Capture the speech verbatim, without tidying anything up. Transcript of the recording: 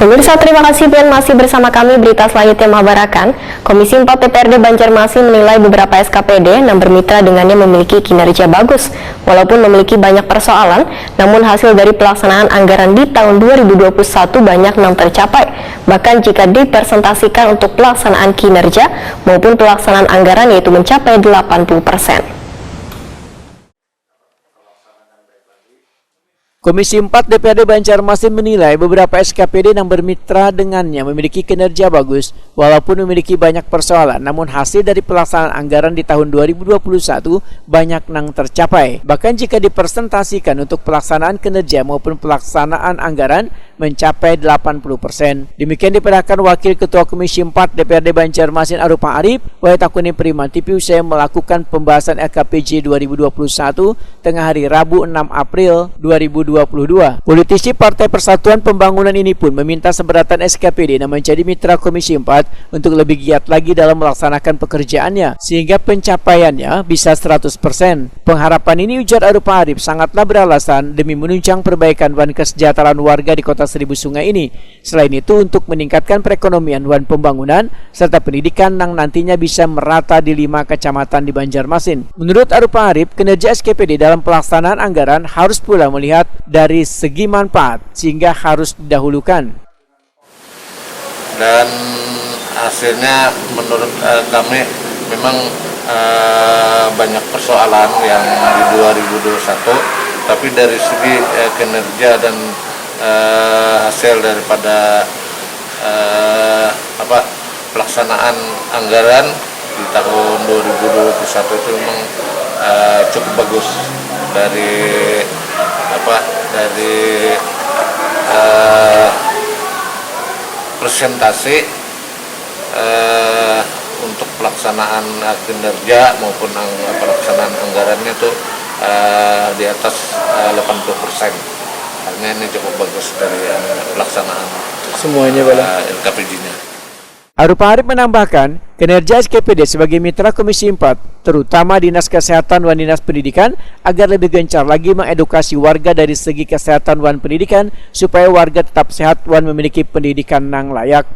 Pemirsa, terima kasih pian masih bersama kami. Berita selanjutnya mengabarakan, Komisi empat D P R D Banjarmasin menilai beberapa S K P D yang bermitra dengannya memiliki kinerja bagus. Walaupun memiliki banyak persoalan, namun hasil dari pelaksanaan anggaran di tahun dua ribu dua puluh satu banyak yang tercapai. Bahkan jika dipresentasikan untuk pelaksanaan kinerja maupun pelaksanaan anggaran, yaitu mencapai delapan puluh persen. Komisi empat D P R D Banjarmasin menilai beberapa S K P D yang bermitra dengannya memiliki kinerja bagus, walaupun memiliki banyak persoalan, namun hasil dari pelaksanaan anggaran di tahun dua ribu dua puluh satu banyak nang tercapai. Bahkan jika dipresentasikan untuk pelaksanaan kinerja maupun pelaksanaan anggaran mencapai delapan puluh persen. Demikian dipadahkan Wakil Ketua Komisi empat D P R D Banjarmasin Arupang Arip, wayah takuni Prima T V usai melakukan pembahasan L K P J dua ribu dua puluh satu tengah hari Rabu enam April dua ribu dua puluh dua. Politisi Partai Persatuan Pembangunan ini pun meminta seberatan S K P D yang menjadi mitra Komisi empat untuk lebih giat lagi dalam melaksanakan pekerjaannya sehingga pencapaiannya bisa seratus persen. Pengharapan ini, ujar Arupang Arip, sangatlah beralasan demi menunjang perbaikan wan kesejahteraan warga di Kota Seribu Sungai ini. Selain itu, untuk meningkatkan perekonomian wan pembangunan serta pendidikan nang nantinya bisa merata di lima kecamatan di Banjarmasin. Menurut Arupang Arip, kinerja S K P D dalam pelaksanaan anggaran harus pula melihat dari segi manfaat sehingga harus didahulukan. Dan hasilnya menurut eh, kami memang eh, banyak persoalan yang di dua ribu dua puluh satu, tapi dari segi eh, kinerja dan eh, hasil daripada eh, apa pelaksanaan anggaran di tahun dua ribu dua puluh satu itu memang eh, cukup bagus dari apa dari eh, presentasi eh, untuk pelaksanaan eh, kinerja maupun ang- pelaksanaan anggarannya itu eh, di atas eh, delapan puluh persen. Artinya ini cukup bagus dari eh, pelaksanaan Semuanya bala. eh, L K P J-nya. Arupang Arip menambahkan, kinerja S K P D sebagai mitra Komisi empat, terutama Dinas Kesehatan wan Dinas Pendidikan, agar lebih gencar lagi mengedukasi warga dari segi kesehatan wan pendidikan supaya warga tetap sehat wan memiliki pendidikan nang layak.